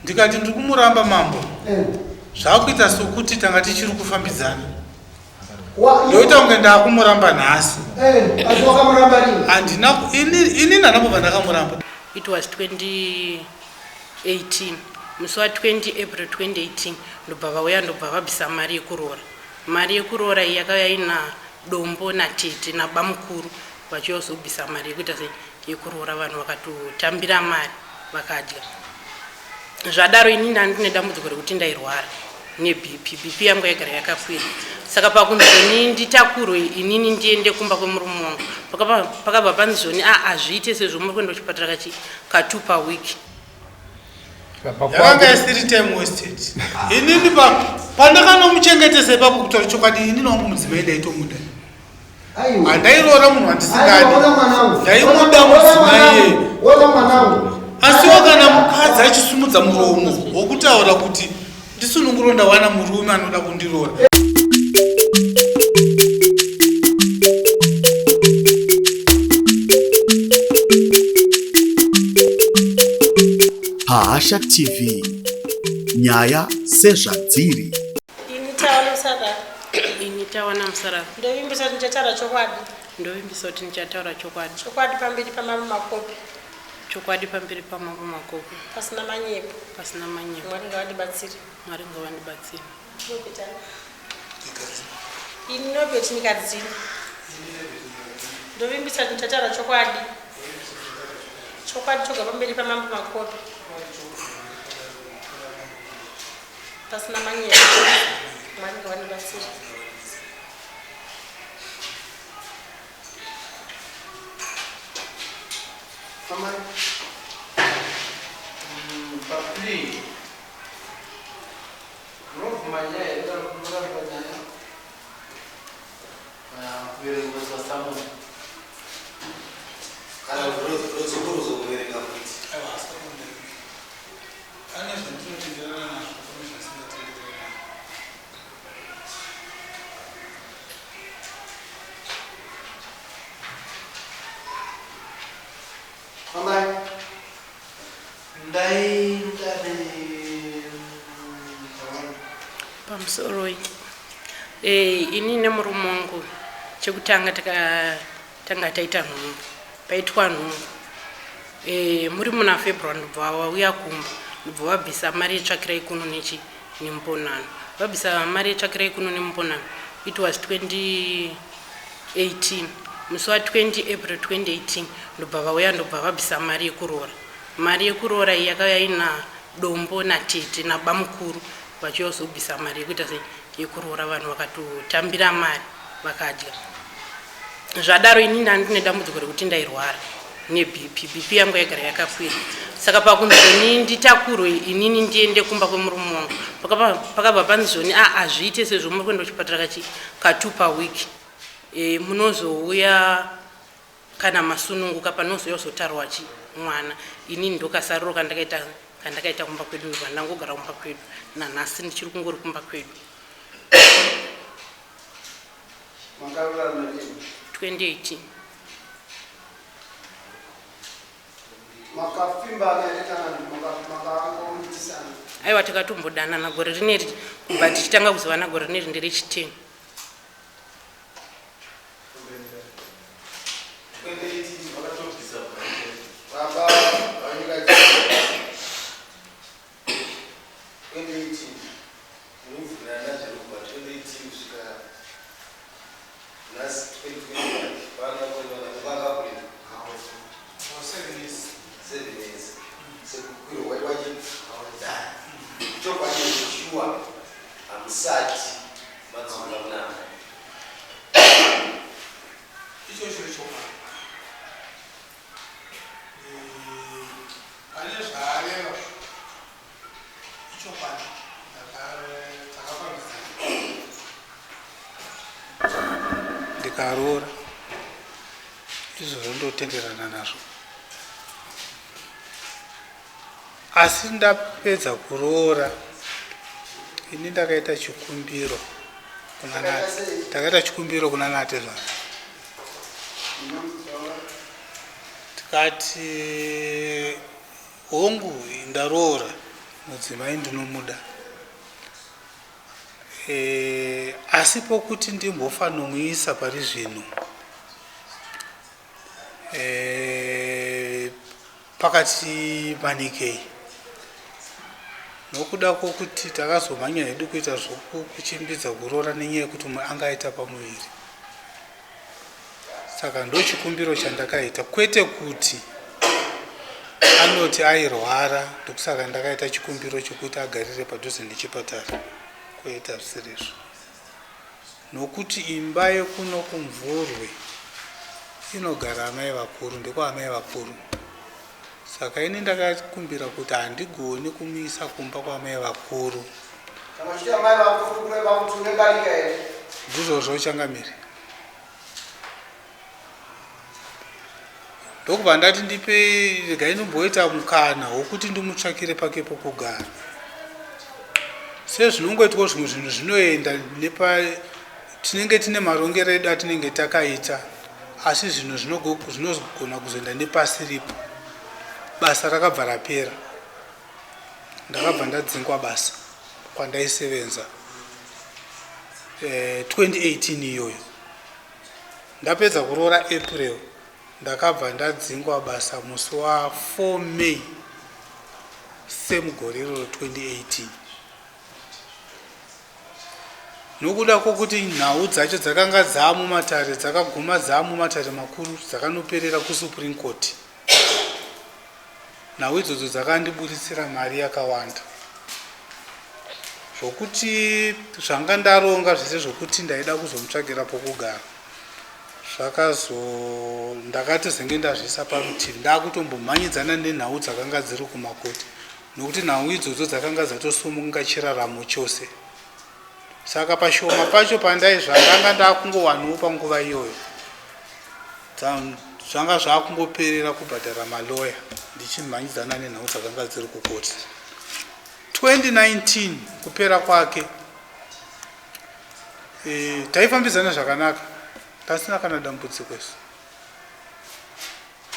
Ndikati ndiri kumuramba mambo. Zvakuita sokuti tanga tichiri kufambidzana. Ndoita kunge ndakumuramba nhasi. Asi wakamuramba rini? Handina ini ini ndandambobva ndakamuramba. It was 2018 musi wa 20 April 2018 ndobva vauya ndobva vabvisa mari yekuroora. Mari yekuroora iyi yakauya ina dombo natete nabamukuru vachiuya kuzobvisa mari yekuita sei yekuroora vanhu vakatotambira mari vakadya zvadaro ini ndandine dambudziko rekuti ndairwara nebp bp yangu yaigara yakakwira saka pakunzoni nditakurwe inini ndiende kumba kwemurume wangu pakabva panzoni a hazviite sezvo muri kuenda kuchipatara kachi katu paweek Yakanga isiri time wasted. Inini pa pandakanomuchengetesa ipapo kutaura chokwadi inini wangu mudzimai ndaitomuda. Handairoora munhu wandisingadi. Ndaimuda mudzimai iyeye. Asiwo kana mukadzi achisumudza muromo wokutaura kuti ndisununguro ndawana murume anoda kundiroora. Pahasha TV, nyaya sezvadziri. Ini tawana musarara. Ini tawana musarara. Ndovimbisa kuti ndichataura chokwadi. Ndovimbisa kuti ndichataura chokwadi. Chokwadi pamberi pamambo Makope. Chokwadi pamberi pamambo Makope. Pasina manyepo. Pasina manyepo. Mwari ngavandibatsire. Mwari ngavandibatsire. Ini Nobert Nyikadzino. Ndovimbisa kuti ndichataura chokwadi. Chokwadi choga pamberi pamambo Makope. Pasina manyepo. Mwari ngavandibatsire. Amai. Paplea. Munobvuma nyaya here kana kuti munoramba nyaya? Kana kuverengwa sasamuni. Kana rodzokorodzo kuverenga futi. Aiwa, asi pakuenda. Pane zvandinotenderana nazvo, pane zvandisingatenderani nazvo. Amai. Ndaida Pamusoroi. Eh, ini nemurume wangu chekutanga takatanga taita nhumbu. Paitwa nhumbu. Eh, muri muna February ndobva vauya kumba ndobva vabvisa mari yetsvakirai kuno nechi nemuponano. Vabvisa mari yetsvakirai kuno nemuponano. It was 2018 musi wa 20 April 2018 ndobva vauya ndobva vabvisa mari yekuroora. Mari yekuroora iyi yakauya ina dombo natete nabamukuru vachiuya kuzobvisa mari yekuita sei yekuroora vanhu vakatotambira mari vakadya. Zvadaro ini ndandine dambudziko rekuti ndairwara nebp bp yangu yaigara yakakwira saka pakunzoni nditakurwe inini ndiende kumba kwemurume wangu pakabva panzoni a hazviite sezvo muri kuenda kuchipatara kachi katu paweek e, munozouya kana masununguka panozouya kuzotarwa chi mwana inini ndokasariro kandakaita kandakaita kumba kwedu ndobva ndangogara kumba kwedu nanhasi ndichiri kungori kumba kwedu. Makaroorana rini? 2018. Makapfimbana here kana makangomitisana? Aiwa takatombodanana gore rineri kubva tichitanga kuzivana gore rineri nderechi 10. Baba vanyika 2018 munobvumirana nazvo kubva 2018 kusvika nhasi 2025 vana vakakurira 7 years sekukwirwa kwaitwa chii chokwadi shuwa hamusati madzoka munana Icho chiri chokwadi. Pane zvaareva ichokwadi takafambidzana ndikaroora izvozvo ndotenderana nazvo asi ndapedza kuroora ini ndakaita chikumbiro ndakaita chikumbiro kuna natezvara Tikati hongu ndaroora. Mudzimai ndinomuda. E, asi pokuti ndimbofanomuisa pari zvino e, pakati manikei nokuda kwokuti takazomhanya hedu kuita zvokuchimbidza kuroora nenyaya yekuti umwe anga aita pamuviri. Saka ndochikumbiro chandakaita kwete kuti anoti airwara ndokusaka ndakaita chikumbiro chokuti agarire padhuze nechipatara kwete hazvisirizvo nokuti imba yekuno kumvurwe inogara amai vakuru ndekwaamai vakuru saka ini ndakakumbira kuti handigoni kumuisa kumba kwaamai vakuru Kana uchiti amai vakuru kureva kuti une barika here? Ndizvozvo changamire. Ndokubva ndati ndipe regai ndimboita mukana wokuti ndimutsvakire pake pokugara. Sezvinongoitwa zvimwe zvinhu zvinoenda nepa tinenge tine marongero edu atinenge takaita asi zvinhu zvinogona kuzoenda nepasiripo. Basa rakabva rapera. Ndakabva ndadzingwa basa kwandaisevenza 2018 iyoyo. Ndapedza kuroora April ndakabva ndadzingwa basa musi wa 4 May same gore iroro 2018. Nokuda kwokuti nhau dzacho dzakanga dzaamumatare dzakaguma dzaamumatare makuru dzakanoperera kuSupreme Court. Nhau idzodzo dzakandiburitsira mari yakawanda zvokuti zvanga ndaronga zvese zvokuti ndaida kuzomutsvagira pokugara zvakazo ndakatozenge ndazviisa parutivi ndakutombomhanyidzana nenhau dzakanga dziri kumakoti nokuti nhau idzodzo dzakanga dzatosumuka chiraramo chose Saka pashoma pacho pandai zvandanga ndakungowanawo panguva iyoyo zvanga zvakungoperera kubhadhara maloya ndichimhanyidzana nenhau dzakanga dziri kukoti. 2019 kupera kwake e, taifambidzana zvakanaka pasina kana dambudziko isu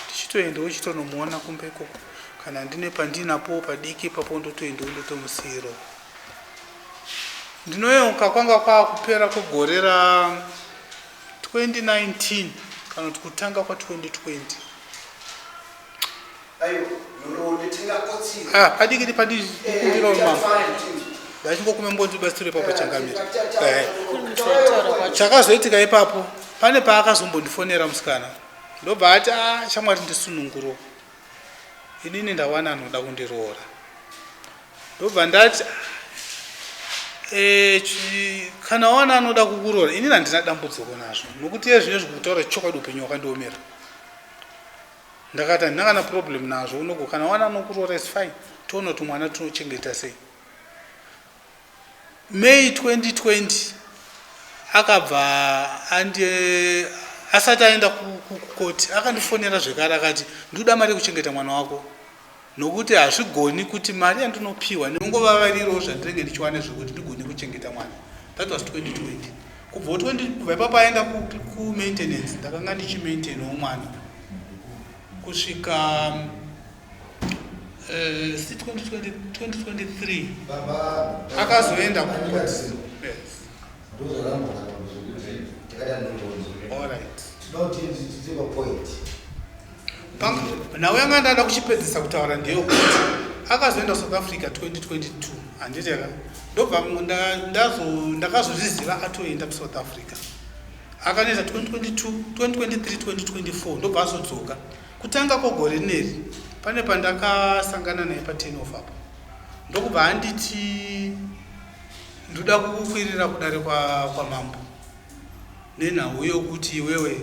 tichitoendawo chitonomuona kumba ikoko kana ndine pandinapowo padiki ipapo ndotoendawo ndotomusiirawo ndinoyeuka kwanga kwakupera kwegore ra 2019 kana kuti kutanga kwa 2020 ah, padiki padiki kumbira mambo ndachingokume mbondibatsire ipapo changamire eh. chakazoitika ipapo pane paakazombondifonera musikana ndobva ati ah, shamwari ndisununguro inini ndawana anoda kundiroora ndobva ndati e, kana wana anoda kukuroora inini handina dambudziko nazvo nokuti iye zvino zvikutaura chokwadi upenyu hwakandiomera ndakati handina kana problem nazvo unogo kana wana anokuroora is fine toona kuti mwana tinochengeta sei May 2020 akabva andi asati aenda kukoti akandifonera zvekare akati ndikuda mari yekuchengeta mwana wako nokuti hazvigoni kuti mari yandinopiwa ndinongovavarirawo zvandinenge ndichiwana zvekuti ndigone kuchengeta mwana that was 2020 kubva 20 kubva ipapo aenda kumaintenance ndakanga ndichimaintainawo mwana kusvika Eh, si 2023 akazoenda nhau yanga ndada kuchipedzisa kutaura ndeyokuti akazoenda south africa 2022 handiti ka ndobva ndakazozviziva atoenda kusouth africa akanoita 2022 2023 2024 ndobva azodzoka Kutanga kwegore rineri pane pandakasangana naye paturn off apo ndokubva anditi ndoda kukukwirira kudare kwamambo kwa nenhau yokuti iwewe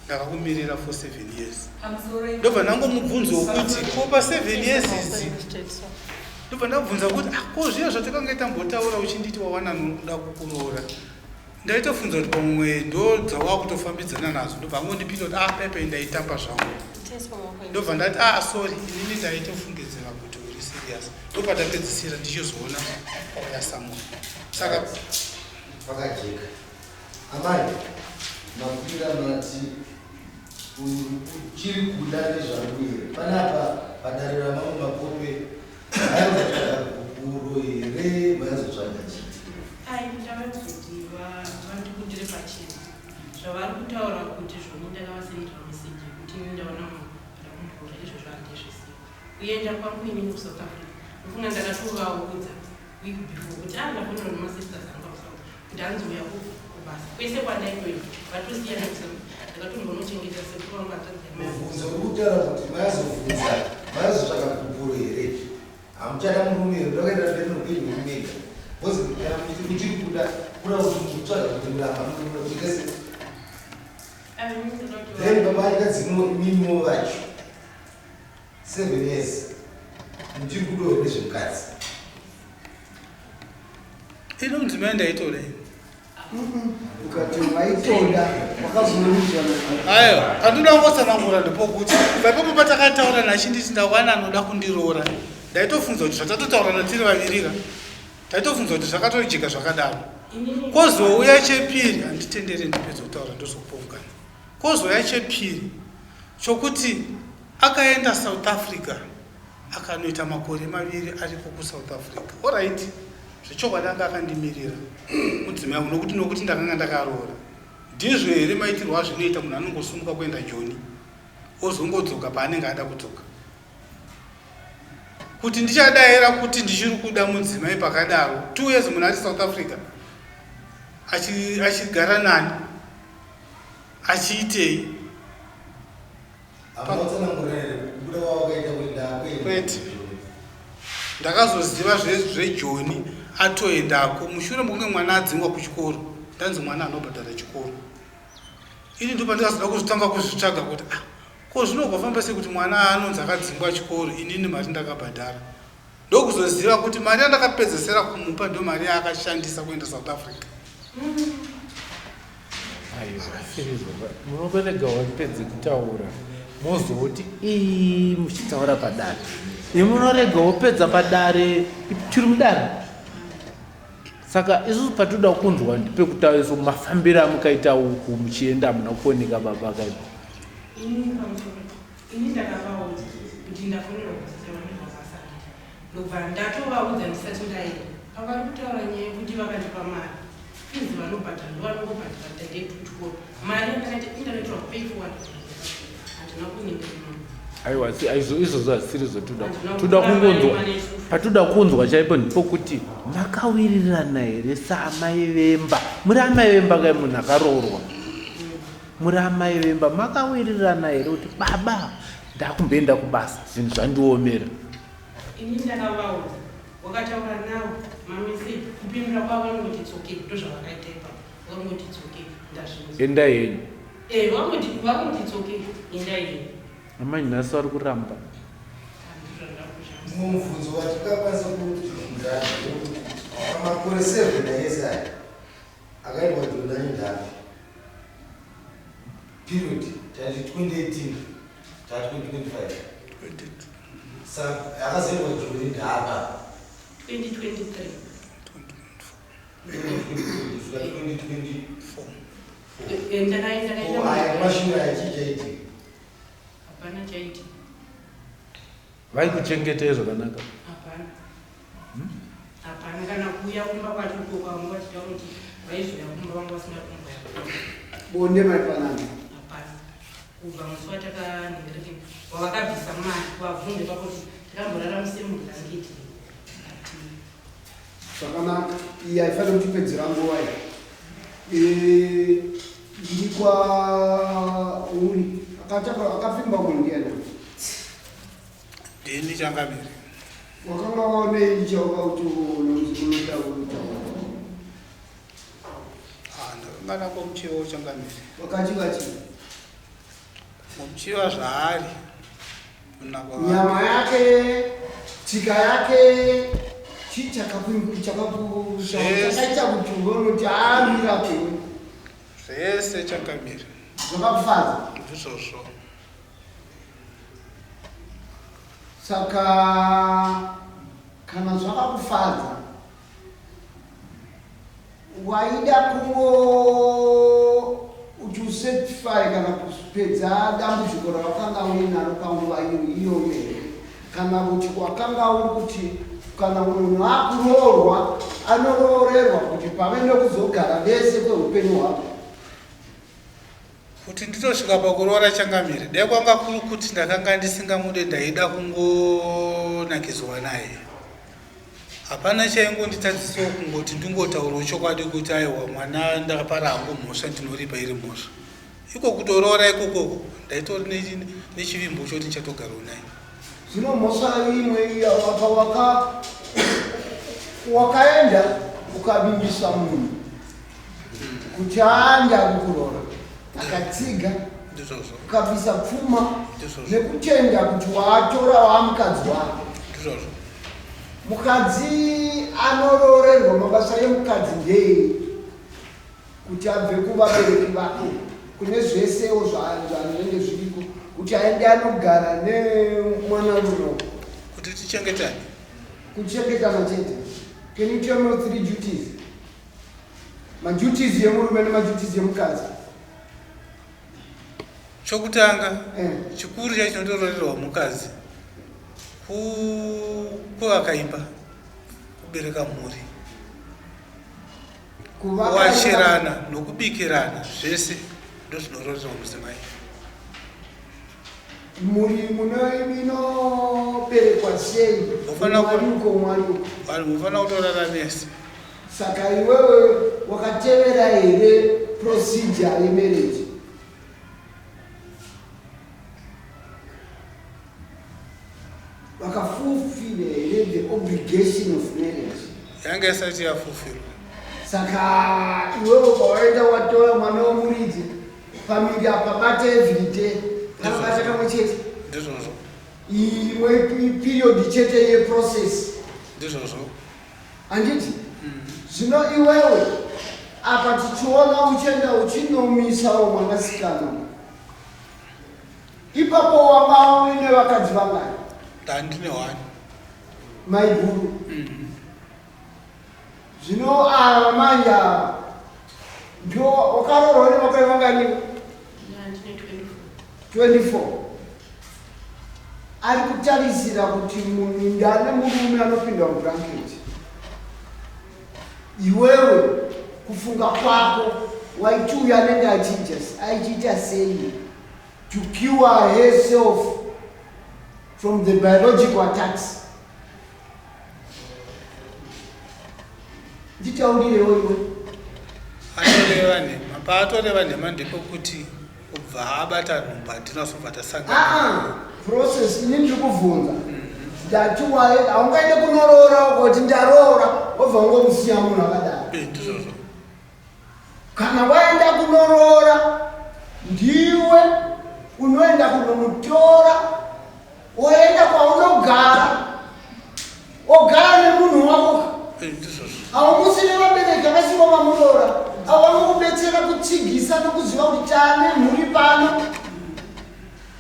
ndakakumirira for seven years ndobva ndangomubvunza wokuti ko paseven years idzi ndobva ndabvunza kuti ah, ko zviya zvatakanga tambotaura uchinditi wawana nokuda kukuroora Ndaitofunza kuti pamwe ndo dzawakutofambidzana nadzo ndobva angondipinda kuti ah pepe ndaitamba zvangu ndobva ndati ah sorry inini ndaitofungidzira kuti uri serious ndopatapedzisira ndichizoona pauya someone saka pakajeka amai makwira mati uchiri kuda nezvangu here panapa padare ramamwe makope kuSouth Africa. Ndofunga ndakatovaudza week before kuti ah ndafonera nemasisters angu kuSouth kuti hanzi uya kubasa kwese kwandaitoenda vatosiyana ndakatombonochengeta sekuru vangu hanzvadzi yamai. Mubvunzo uri kutaura kuti maizobvunza maizotsvaka gupuro here? Hamuchada murume here? Muda kuenda mberi neupenyu hwenyu mega? Because kana muchiti muchiri kuda kuda kuti mutsvaga kuti muramba murume kuita sei? Then baba akadzimwo imimiwo vacho 7 years muchiri kudawo here nezvemukadzi? Ini mudzimai ndaitora ini. Ukati waitoda wakazonorudzwa. Ayo, pandinoda kungotsanangura ndepokuti paipapo patakataura nachinditi ndawana anoda kundiroora. Ndaitofunza kuti zvatatotaurana tiri vavirira. Taitofunza kuti zvakatojeka zvakadaro. Kozouya chepiri, handitendere ndipedze kutaura ndozokupomukana. Kozouya chepiri chokuti akaenda South Africa akanoita makore maviri ariko kuSouth Africa. Alright, zvechokwadi anga akandimirira mudzimai wangu nokuti nokuti ndakanga ndakaroora. Ndizvo here maitirwo azvinoita munhu anongosumuka kuenda Joni ozongodzoka paanenge ada kudzoka? Kuti ndichadaira kuti ndichiri kuda mudzimai pakadaro 2 years munhu ari South Africa achigara achi nani achiitei? Kwete, ndakazoziva zvejoni atoendako mushure mokunge mwana adzingwa kuchikoro, ndanzi mwana anobhadhara chikoro. Ini ndopandikazoda kuzvitanga kuzvitsvaga kuti ah, ko zvinogofamba sei kuti mwana anonzi akadzingwa chikoro inini mari ndakabhadhara. Ndokuzoziva kuti mari yandakapedzesera kumupa ndo mari yaakashandisa kuenda South Africa. Aiwa, sirizvo. Munoberega wapedze kutaura mozoti ii muchitaura padare. Imi munorega wopedza padare tiri mudare. Saka isusu patoda kunzwa ndipekutaura mafambiro amukaita uku muchienda hamuna kuoneka baba kaipo. Ini pamusoro ini ndakavaudza kuti ndafonerwa kudzidzira vanhu basa ndobva ndatovaudza ndisati ndaenda pavari kutaura nyaya yekuti vakandipa mari fees vanobhadhara ndovanongobhadhara ndaende kuchikoro mari yandakaita indakaitwa pay forward handina kunenge Aiwa, asi izvozvo hazvisiri zvotoda. Toda kungonzwa patoda kunzwa chaipo ndipo kuti makawirirana here saamai vemba. Muri amai vemba kai munhu akaroorwa. Muri amai vemba makawirirana here kuti baba ndakumboenda kubasa zvinhu zvandiomera. Ini ndakavaudza wakataura navo mameseji kupindura kwavo vanongoti it's okay ndozvavakaita ipapo vakangoti it's okay ndazvinzwa. Endai henyu. Eh, vangoti vangoti it's okay endai henyu. Amai nhasi vari kuramba. Mumwe mubvunzo watingakwanisa kubvunzana ndewekuti pamakore 7 ese aya akaendwa Jonani Ndapi period tati 2018 tati 2025 saka akazoendwa Joni Ndapa 2023 2024 2024 Eh, ndakaenda Oh, aya kumashure aya chii chaitika? Hapana chaitika. Vaikuchengetei zvakanaka? Hapana. Hapana kana kuuya kumba kwacho uko kwavanga vachitaura kuti vaizouya kumba vanga vasina kumboya. Bonde maipanana? Hapana. Kubva musi watakanhingirekeni wavakabvisa mari vabvunze pakuti takamborara musemu blanketi. Zvakanaka. Iyi haifaniri kutipedzera nguva iyi. Ndikwa uri akapfimba munhu ndiani? Ndini changamire. Wakanga waonei chauka kuti unoda kutaura? Ah, ndakanga ndakomuchiwa changamire. Wakati vati Muchiwa zvaari. Kunaka nyama yake, tsika yake, chii chakaita kuti uone kuti amira kuwe? Zvese changamire. Zvakakufadza? Ndizvozvo. Saka kana zvakakufadza waida kungo kuti usatisfy kana kupedza dambudziko rawakanga uinaro panguva iyoyo here, kana kuti wakanga uri kuti kana munhu akuroorwa anoroorerwa kuti pave nekuzogara vese kweupenyu hwako? Kuti nditosvika pakuroora changamire, dai kwanga kuri kuti ndakanga ndisingamude ndaida kungo Ndaitonakidzwa naye. Hapana chaingonditadzisawo kungoti ndingotaurawo chokwadi kuti aiwa mwana ndakapara hangu mhosva ndinoripa iri mhosva. Iko kutoroora ikokoko ndaitori nechivimbo choti ndichatogarawo naye. Zvino mhosva imwe iya waka waka wakaenda ukavimbisa munhu kuti aande akukuroora akatsiga Ndizvozvo. ukabvisa pfuma Ndizvozvo. nekutenda kuti waatora waamukadzi wake. Ndizvozvo. Mukadzi anoroorerwa mabasa emukadzi ndei kuti abve kuvabereki vake kune zvesewo zvanenge zviriko kuti aende anogara nemwana uno Kuti tichengetane. Kuchengetana chete. Can you tell me three duties? Maduties yemurume nemaduties yemukadzi. Chokutanga eh. Chikuru chacho chinotoroorerwa mukadzi kuvaka imba, kubereka mhuri, kuwachirana nokubikirana zvese ndozvinoroorerwa mudzimai. Mhuri inoberekwa sei? Mwari uko, Mwari uko. Vanhu munofanira kutorara mese. Saka iwewe wakatevera here procedure yemarriage? Wakafulfile here the obligation of marriage? Yanga isati yafulfilwa. Saka iwewe pawaenda watora mwana wemuridzi pamiri apa bata everyday panobata kamwe chete. Ndizvozvo. Imwe period chete yeprocess. Ndizvozvo. Handiti? Zvino iwewe apa tichiona uchienda uchinomisawo mwanasikana. Ipapo wanga uine vakadzi vangani? Ndandine one. Maiguru. Zvino ava manje ava ndio wakaroorwa nemakore mangani? 24. Ari kutarisira kuti munhu ndane murume anopinda mublanket. Iwewe kufunga kwako waiti uyu anenge achiita sei to cure herself from the biological attacks? Nditaurirewo iwe. Atoreva nhema. Paatoreva nhema ndepekuti kubva abata nhumbu hatina kuzobva tasangana. Ah, process ini ndiri kuvhunza. Ndati waye haungaende kunoroora ukoti ndaroora wobva ungomusiya munhu akadaro. Eh, ndizvozvo. Kana waenda kunoroora ndiwe unoenda kunomutora woenda kwaunogara ogara nemunhu wako. Eh, ndizvozvo. Haumusi nevabereki havasivo vamuroora avo vanokubetsera kutsigisa nokuziva kuti taane mhuri pano,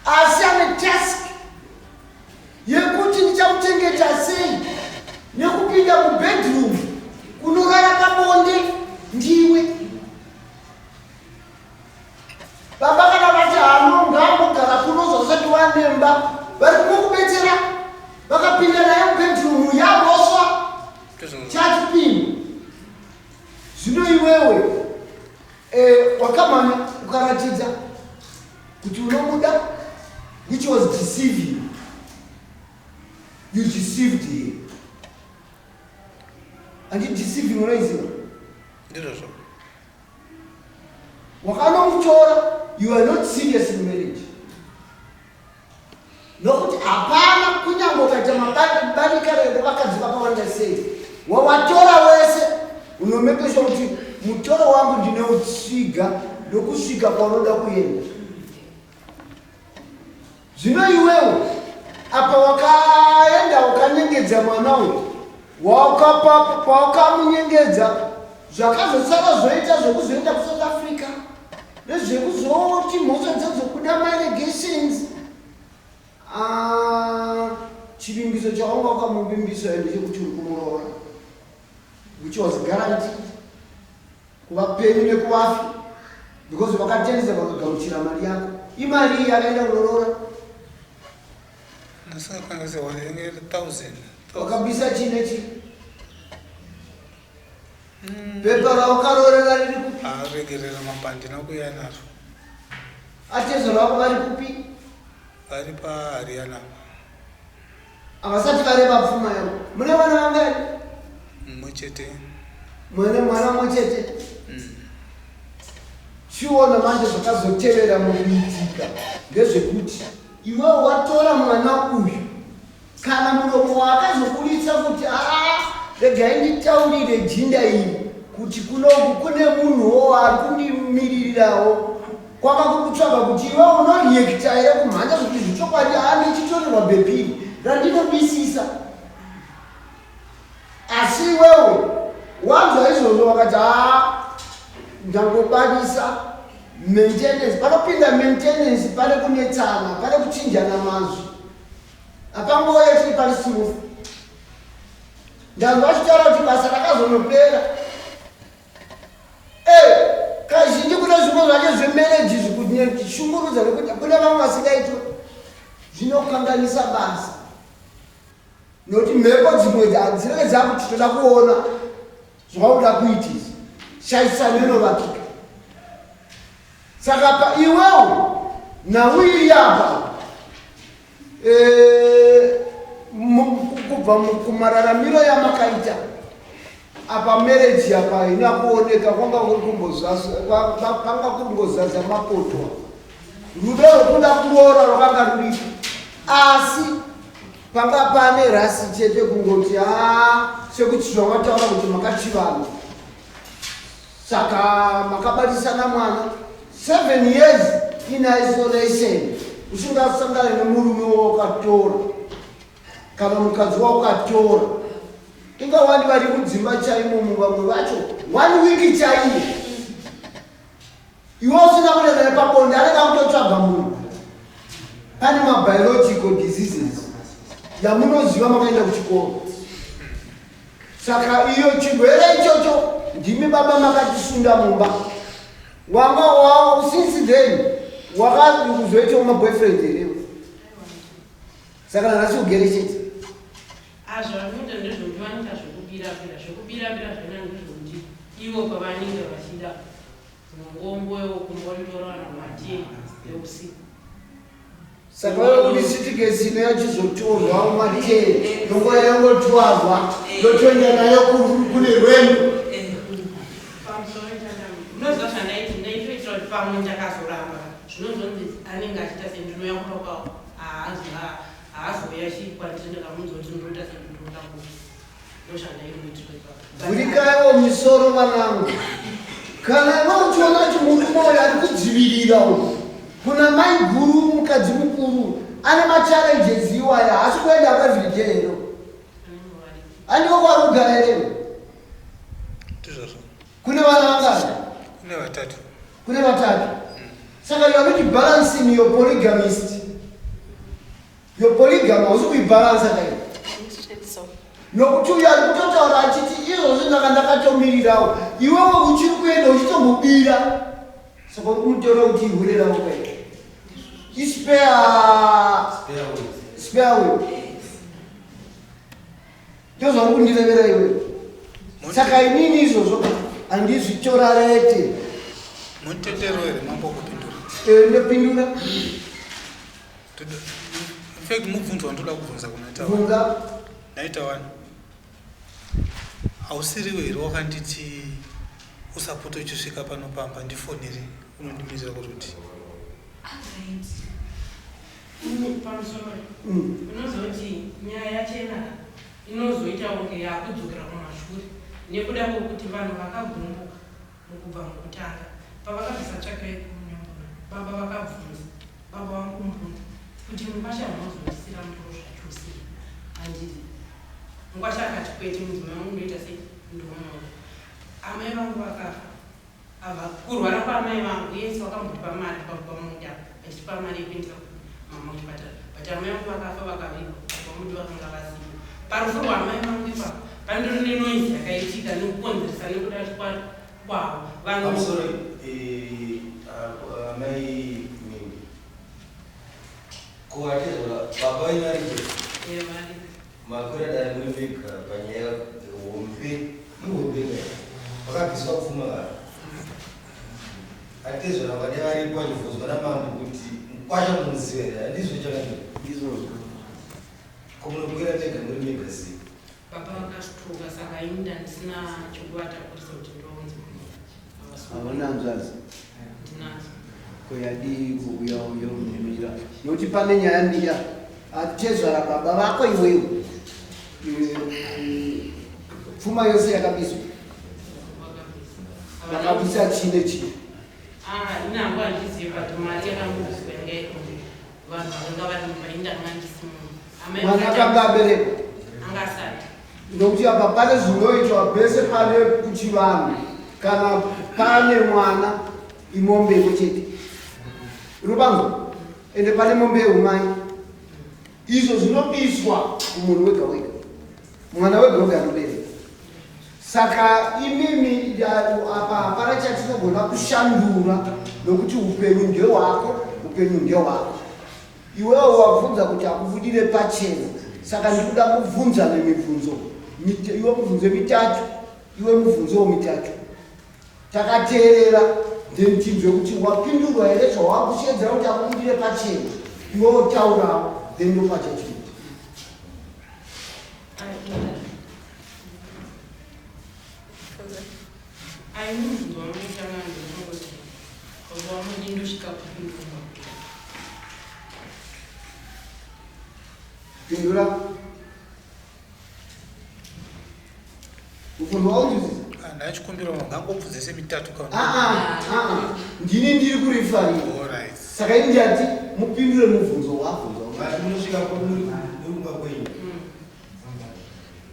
asi ane task yekuti ndichamuchengeta sei nekupinda mubedroom kunorara pabonde ndiwe. Baba kana vati hano ngaambogara kuno zvasati wanemba, vari kumukubetsera vakapinda naye mubedroom yaboswa chatipini. Zvino iwewe wakamanya ukaratidza kuti unomuda, which was deceiving. You deceived him. Andi deceiving unoiziva? Ndizvozvo. Wakanomutora, you are not serious in marriage. Nokuti hapana kunyange ukaita mabarika revakadzi vakawanda sei, wawatora wese unomekesha kuti mutoro wangu ndineutsiga nokusvika kwaunoda kuenda. Zvino iwewe apa wakaenda ukanyengedza mwana uyu, pawakamunyengedza zvakazosara zvoita zvekuzoenda kuSouth Africa nezvekuzoti mhosva dzazobuda maallegations. Chivimbiso chawanga wakamuvimbisa ndechekuti uri kumuroora, which was guaranteed kuvapenyu nekuvafi, because vakatendesa vakagamuchira mari yako. Imari iyi yakaenda kunoroora. Ndisingakwanise wanenge 1000. Wakabisa chii nechii? Pepa raukaroorera riri kupi? Aregerera mambo, handina kuuya naro. Atezvaro vako vari kupi? Vari paHariana. Havasati vareva pfuma yavo. Mune vana vangani? Mumwe chete. Mune mwana mumwe chete. Chiona manje zvakazotevera mukuitika ndezvekuti iwe watora mwana uyu kana muromo waakazoburitsa kuti aa regai nditaurire jinda iri kuti kunoku kune munhuwo ari kundimiririrawo kwanga kuri kutsvaga kuti iwe unoreacta here kumhanya zvekuti zvechokwadi haa ndichitorerwa bhepiri randinobisisa asi iwewe wanzwa izvozvo wakati haa ndangobatisa maintenance panopinda maintenance pane kunetsana pane kuchinjana mazwi apangouya tiri pari smooth ndanzwa achitaura kuti basa rakazonopera Eh, kazhinji kune zvimwe zvacho zvemereji zvikushungurudza nekuti kune vamwe vasingaitwe zvinokanganisa basa nokuti mhepo dzimwe dzinenge dzakuti toda kuona zvauda kuitisa shaisano inovakika saka pa iwewo nhau iri apa eh, kubva kumararamiro yamakaita apa marriage apa haina kuoneka kwanga kuri kumbozanga kuri kungozaza mapoto rudo rwekuda kuroora rwakanga ruripo asi panga pane rasi chete kungoti haa sekuti zvawataura kuti makachivana Saka makabatisana mwana 7 years in isolation usingasangane nemurume waukatora kana mukadzi waukatora. Inga wani vari kudzimba chaimo vamwe vacho one week chaiyo iwe usina kuenda naye pabonde anenge akutotsvaga munhu. Pane mabiological diseases yamunoziva makaenda kuchikoro. Saka iyo chirwere ichocho ndimi baba makatisunda mumba. Wanga wawo since then wakazoitawo maboyfriend here? Saka nhasi ugere chete. Azvavanoita ndezvekuti vanoita zvekubira bira zvekubira bira zvona ndezvekuti ivo pavanenge vachida Ngombo kumbondoro ana matie eusiku. Saka wewe kuti sitikesi ino yachizotorwa matee nonguva yangotwarwa yotoenda nayo kune rwendo. Pamusoro unoziva zvandaiti ndaitoitira kuti pamwe ndakazoramba zvinozonzi anenge achiita sendinouya kumba kwavo haazouya chikwandiri ndakamunzwa kuti ndinoita sendinoda kufa. Vhurikaiwo misoro vanangu. Kana iwe uchiona kuti murume uyu ari kudzivirira uyu kuna mai guru mukadzi mukuru ane machallenges iwaya haasi kuenda everyday here? Andiko kwari kugara here? Ndizvozvo. Kune vana vangani? Kune vatatu. Kune vatatu. Saka you are not balancing your polygamist. Your polygamy hausi kuibhalansa kai nokuti uyo ari kutotaura achiti izvozvi ndanga ndakatomirirawo iwewe uchiri kuenda uchitombobira saka uri kumutora kuti ihure ravo kai ispare spare way ndozvauri kundirevera iwewe saka inini izvozvo handizvitorarete Munotendero here mambo kupindura? Eh, ndopindura. In fact mubvunzo wandoda kubvunza kuna Tawana. Bvunza. Nhai Tawana. Hausiriwe here wakanditi usapote uchisvika pano pamba ndifonere unondimirira kuti Pamusoro unozoti nyaya yachena inozoita kunge yakudzokera kumashure nekuda kwekuti vanhu vakagumbuka mukubva mukutanga pavakabvisa tsvakirai kumunyambura baba vakabvunza Baba vangu mbundu kuti mukwasha munozondisira mutoro zvachose handidi. Mukwasha akati kwete mudzimai wangu ndoita sei ndomuda. Amai vangu vakafa ava kurwara kwaamai vangu yes vakambotipa mari pamuda vachitipa mari yekuendesa mama kuchipatara but amai vangu vakafa vakavigwa baba mudu vakanga vasipo parufu rwaamai vangu ipapo pandori nenoise yakaitika nekukonzeresa nekuda kwavo vanhu Pamusoro eh, amai Mimi. Ko atezvara baba venyu varipo? Eh, varipo. Makwira dare muri mega panyaya hombe ihombe ne vakabviswa pfuma vanhu. Atezvara vane varipo vachibvunzwa namambo kuti mukwasha munoziva here? Handizvo chakanaka. Ndizvozvo. Ko munokwira mega muri mega sei? Baba vakastroka saka ini ndandisina chekuvatakurisa kuti ndivaunze kuno. Hauna hanzvadzi? Ndinadzo. Ko yadii kuuya uyomirira? Nokuti pane nyaya mbiya atezvara baba vako iwewe. Pfuma yose yakabiswa. Vakabisa chii nechii? Ah, ini hangu handizivi but mari yakangobviswa yanga iri vanhu vakanga vari mumba ini ndanga ndisimo. Amai Mwana vakati- akanga aberekwa. Anga asati. Nokuti apa pane zvinoitwa pese pane kuchivanhu kana pane mwana imombe imwe chete. Unopanzwa? Ende pane mombe yeumai. Izvo zvinobiswa kumunhu wega wega. Mwana wega wega anobereka. Saka imimi apa hapana chatinogona kushandura nokuti upenyu ndewako, upenyu ndewako. Iwewe wabvunza kuti akubudire pachena, saka ndikuda kubvunzana mibvunzo. Iwe mubvunzo mitatu, iwe mubvunzowo mitatu. Takateerera then tinzwe kuti wapindurwa here zvawakushedzera kuti akubudire pachena. Iwe wotaurawo then ndopa judgment. Ayi mubvunzo wangu kutanga ndinongoti baba wangu ndosvika kupi kumba. Pindura. Mubvunzo waunzwisisa? Ndachikumbira ngangobvunze semitatu kana. Ah ah ah. Ndini ndiri kurifarira. All right. Saka ini ndati mupindure mubvunzo wabvunzwa. Mati munosvika muri kumba kwenyu.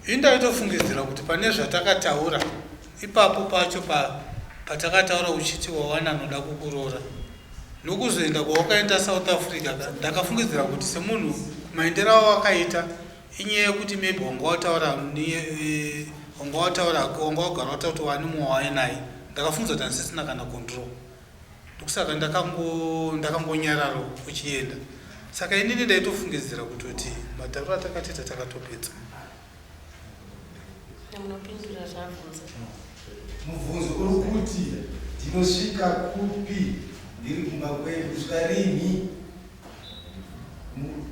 Ini ndaitofungidzira kuti pane zvatakataura ipapo pacho pa patakataura uchiti wawana anoda kukuroora. Nokuzoenda kwawakaenda South Africa ndakafungidzira kuti semunhu maendero awakaita inyaya yekuti maybe wanga wataura wanga wataura wanga wagara wataura kuti wani mumwe wainaye. Ndakafungidzira kuti handisisina kana control. Ndokusaka ndakangonyarara uchienda. Saka inini ndaitofungidzira kutoti matauro atakatoita takatopedza. Munopindura zvabvunza. Mubvunzo uri kuti ndinosvika kupi ndiri kumba kwenyu kusvika rini?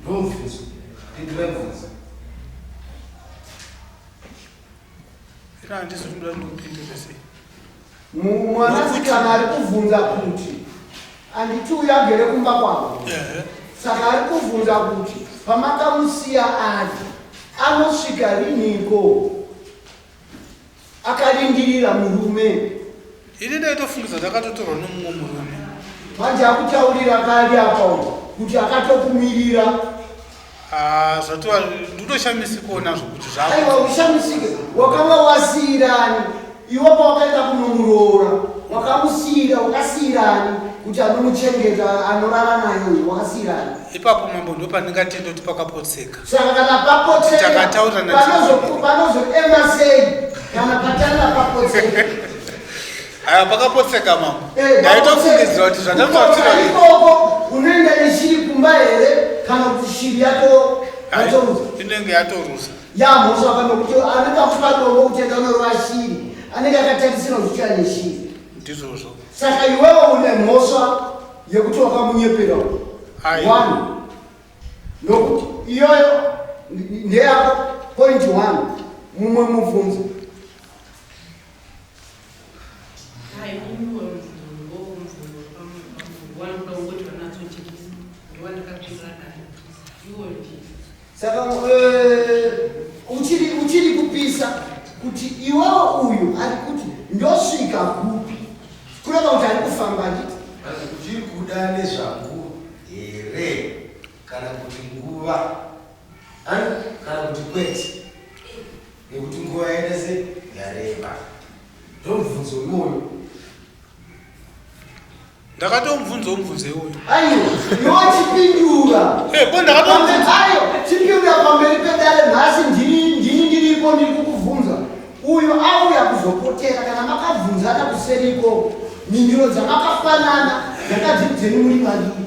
Ndomubvunzo. Pindura mubvunzo. Ina handisi kuti ndoda ndikupindure sei. Mwanasikana ari kubvunza kuti handiti uyu agere kumba kwangu. Saka ari kubvunza kuti pamakamusiya ari anosvika riniko akarindirira murume. Ini ndaitofungidza kuti akatotorwa nomumwe murume. Manje akutaurira kari apa uyu kuti akatokumirira. Ah, zvatova ndinoshamisikawo nazvo kuti zvako. Aiwa ushamisike wakanga wasiyirani iwe pawakaenda kunomuroora wakamusiyira wakasiyirani kuti anomuchengeta anorara naye uyu wakasiyirani. Ipapo mambo ndopandingatenda kuti pakapotseka. Saka kana papotseka Takataurana panozoema sei kana patanga papotseka? Aya pakapotseka mambo. Ndaitofungidzira kuti zvatataurira ikoko unoenda neshiri kumba here kana kuti shiri yatoruza? Inenge yatoruza. Yamhosva pano kuti anenge akupa dombo kuti enda unorova shiri anenge akatarisira kuti uchiya neshiri. Ndizvozvo. Saka iwewe une mhosva yekuti wakamunyepera. One. Nokuti iyoyo ndeyako point 1. Mumwe mubvunzo. Saka uchiri kupisa kuti iwewe uyu ari kuti ndosvika kupi kureva kuti ari kufamba nditi uchiri kuda nezvangu here kana kuti nguva kana kuti kwete nekuti nguva yaenda se yareba ndomubvunzo iwoyo. Ndakatomubvunza mubvunzo iwoyo. Aiwa iwe chipindura. Ko ndakatomubvunza. Aiwa chipindura pamberi pedare nhasi ndini ndiripo ndiri kukubvunza. Uyu auya kuzopotera kana makabvunzana kuseriko mhinduro dzamakafanana dzakadzi dzenyu muri vaviri.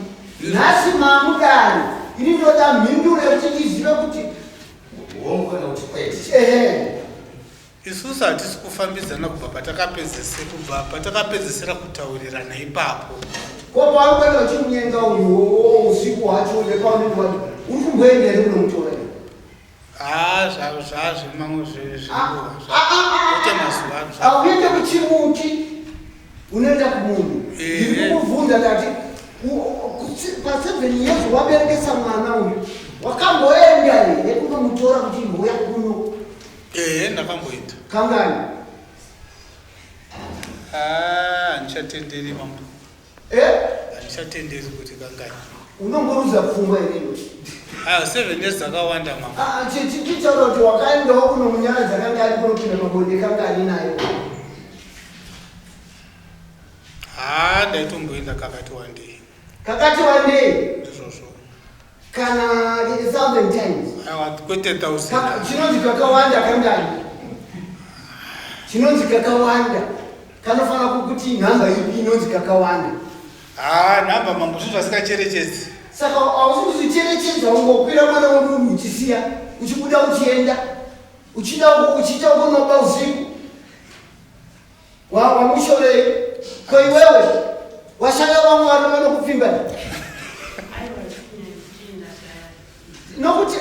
Nhasi mamudare ini ndoda mhinduro yekuti ndizive kuti hongu kana kuti kwete. Ehe. Isusu hatisi kufambidzana kubva patakapedzese kubva patakapedzesera kutaurirana ipapo. Ko pauri kuenda uchimunyenga uyu usiku hwacho nepaunenge wadi uri kumboenda here kunomutora here? Haa zvazvemamwe zvenguva kwete mazuva ano. Hauende kuchimuti unoenda kumunhu. Ndiri kukubvunza ndati pa7 years waberekesa mwana uyu wakamboenda here kunomutora kuti imboya kuno? Ehe ndakamboenda. Kangani? Ah, handichatenderi mambo. Eh? Handichatenderi kuti kangani. Unongoruza pfungwa here iwe? Ah, 7 years dzakawanda mambo. Ah, chichitaura kuti wakaendawo kunomunyaradza kangani kunopinda mabonde kangani nayo? Haa ndaitomboenda kakati wandei. Kakati wandei? Ndizvozvo. Kana 1000 times. Aiwa kwete 1000. Chinonzi kakawanda kangani? Chinonzi kakawanda. Kanofanira kukuti nhamba ipi inonzi kakawanda? Haa nhamba mambo zvinhu zvasingacherechedzi. Saka hausi kuzvicherechedza ungokwira mwana wemunhu uchisiya uchibuda uchienda uchida uchiita unoba usiku. Wamushorei ko iwewe washaya vamwe varume vanokupfimba nokuti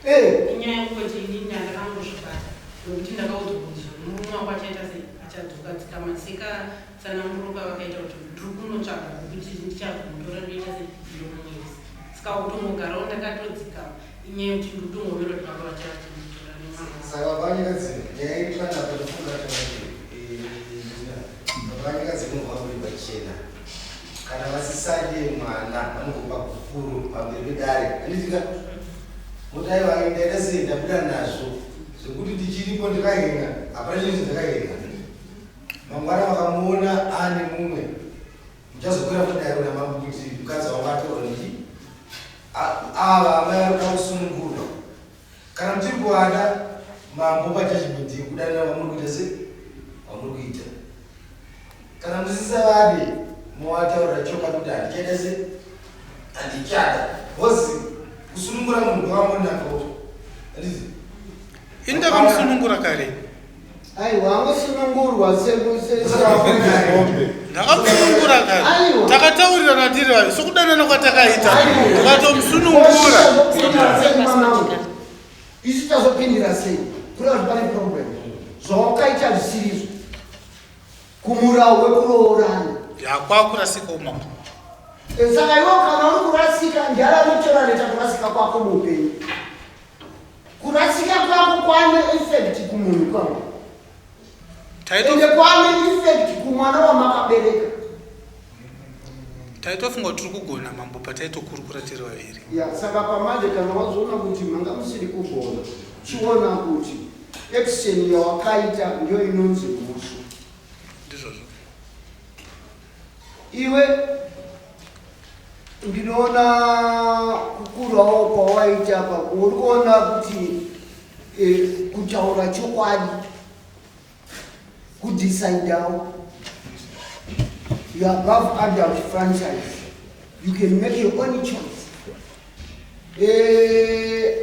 eh. Inyaya yekuti ini ndakangozvibata nokuti ndakaudzwa kuti murume wako achaita sei achadzoka dzikamaseka tsananguro kwavakaita kuti ndiri kunotsvaga kuti ndichazomutora ndoita sei ndomuisa saka kutongogarawo ndakatodzikama inyaya yekuti ndikutongomira kuti baba vachachinditora nemwana. Saka vanyakadzi nyaya iri panapa ndofunga kuti vanyakadzi kunobva muri pachena kana vasisade mwana vanongopa gupuro pamberi pedare handitika moti aiwa ndaita sei ndabuda nazvo zvekuti ndichiripo ndikahenga hapana chinhu chandakahenga mangwana vakamuona aane mumwe muchazokwira kudare namambo kuti mukadzi wangu atorwa nechi ava amai vari kuda kusunungurwa kana muchiri kuvada mambo pajudgment yekudanana kwamuri kuita se kwamuri kuita kana musisavade mowataurira chokwadi kuti handichaita se handichada bcause kusunungura munhu kwakamonaka handizi Ini ndakamusunungura kare. Aiwa angosunungurwa Ndakamusunungura kare. Takataurirana tiri vaviri sokudanana kwatakaita. Ndakatomusunungura. Isu tazopindira sei? Kureva kuti pane problem. Zvawakaita zvisirizvo. Kumurawo wekuroorana. Yakwakurasika umambo. Saka iwe kana uri kurasika ndiani anotorareta kurasika kwako muupenyu? Kurasika kwako kwane effect kumunhu kwangu. Ende kwane effect kumwana wamakabereka. Taitofunga kuti tiri kugona mambo pataitokurukura tiri vaviri. Ya, saka pamanje kana wazoona kuti manga musiri kugona, chiona kuti action yawakaita ndiyo inonzi mhosva. Ndizvozvo. Iwe ndinoona kukurawo kwawaita apa uri kuona kuti eh, kutaura chokwadi kudecidawo you are above adult franchise you can make your own choice eh,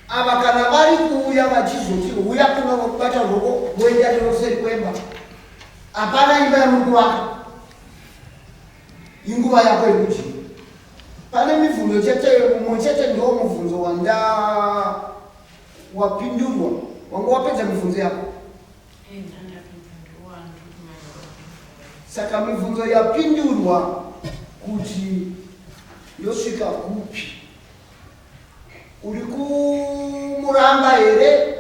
ava kana vari kuuya vachizoti uya kuno vokubata rwoko voenda neroseri kwemba hapana imba yamuri kuvaka Inguva yako yekudii? Pane mibvunzo chete, mumwe chete ndiwo mubvunzo wanda wapindurwa. Wanga wapedza mibvunzo yako? Saka mibvunzo yapindurwa kuti yosvika kupi? Uri kumuramba here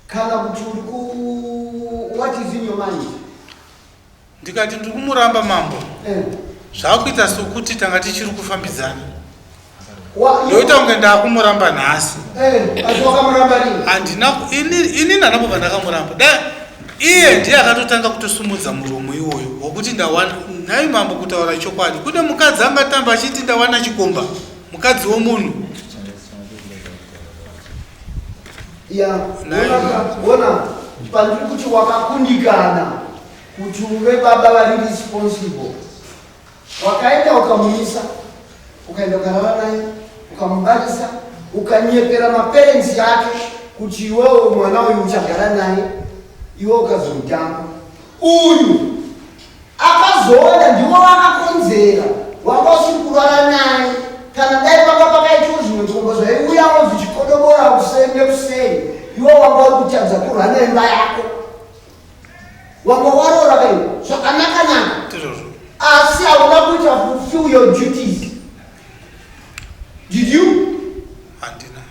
kana kuti uri ku what is in your mind? Ndikati ndiri kumuramba mambo. Zvakuita sokuti tanga tichiri kufambidzana. Ndoita kunge ndakumuramba nhasi. Handina ini ndanapo pandakamuramba. Dai iye ndiye akatotanga kutosumudza muromo iwoyo wokuti ndawana nhai mambo kutaura chokwadi kune mukadzi angatamba achiti ndawana chikomba mukadzi womunhu ya ona pandiri kuti wakakundikana kuti uve baba vari responsible wakaenda ukamumisa ukaenda ukarara naye ukamubarisa ukanyepera maparents yake kuti iwewe mwana uyu uchagara naye iwe ukazomutamba uyu Akazoona ndiwo vakakonzera wanga usiri kurara naye kana dai panga pakaitwa zvimwe zvikomba zvaiuyawo zvichikodobora kuseri masikati nekuseni iwe wanga uri kutadza kurwa neimba yako wanga waroora kai zvakanakanaka asi hauna kuita fulfill your duties did you handina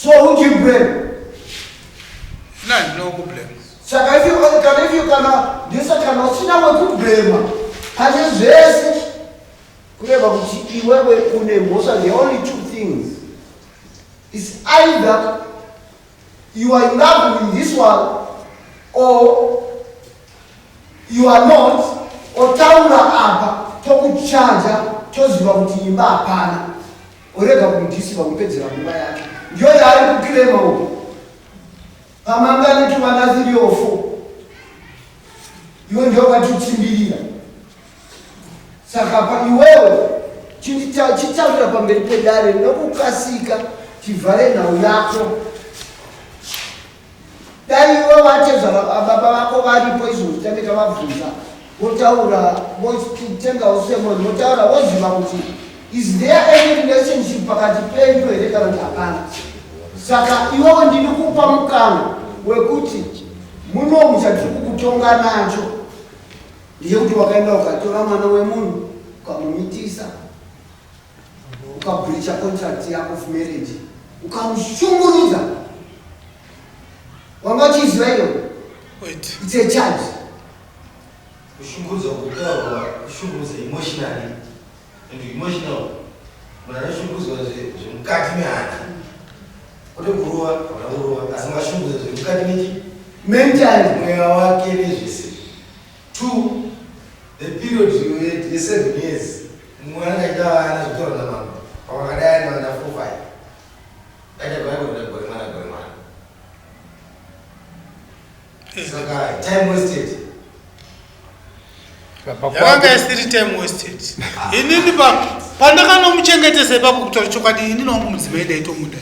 so who do you blame ina handina wekublame saka if you kana if you kana ndisa kana usina wekublema pane zvese kureva kuti iwewe une mhosva the only two things is either you are in love with this one or you are not otaura apa tokuchaja toziva kuti imba hapana orega kumudhisiva kupedzera nguva yake ndiyo yaari kuclaima uku pamanga netuvana 3 or 4 iwe ndiyo vatitsimbirira saka pa iwewe chitaurira pamberi pedare nokukasika tivhare nhau yako dai iwe vatezvara baba vako varipo izvozvi tange tavabvunza votaura votenga usemoni votaura voziva kuti is there any relationship pakati penyu here kana kuti hapana saka iwewe ndiri kupa mukana wekuti munomu chatiri kukutonga nacho ndechekuti wakaenda ukatora mwana wemunhu ukamumitisa ukabreacha contract yako of marriage ukamushungurudza wanga uchiziva iyo it's a charge kushungurudzwa kutaurwa kushungurudza emotionally and emotional munhu anoshungurudzwa zvemukati mehana kwete kurova kana kurova asi mashungurudza zvemukati mechi mentally mweya wake nezvese two the period ye7 years mumwe anenge achida vana zvekutaura namambo pamwe akadai ane vana 4 5 aita gore gore gore mwana gore mwana saka time wasted Yakanga isiri time wasted inini pandakanomuchengetesa ipapo kutaura chokwadi inini wangu mudzimai ndaitomuda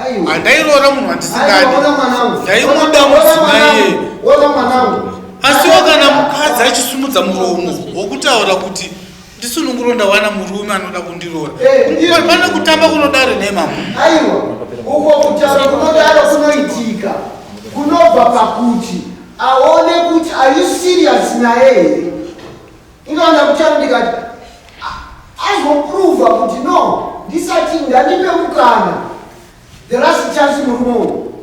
aiwa handairoora munhu wandisingadi Aiwa, ona mwanangu Ndaimuda Ona mudzimai mwanangu. iye. ona mwanangu asiwo kana mukadzi achisumudza muromo wokutaura kuti ndisununguro ndawana murume anoda kundiroora pane kutamba kunodaro nemambo aiwa uko kutaura kunodaro kunoitika kunobva pakuti aone kuti are you serious naye here inoona kutaura ndikati azoprova kuti no ndisati ngandipe mukana the last chance murume uyu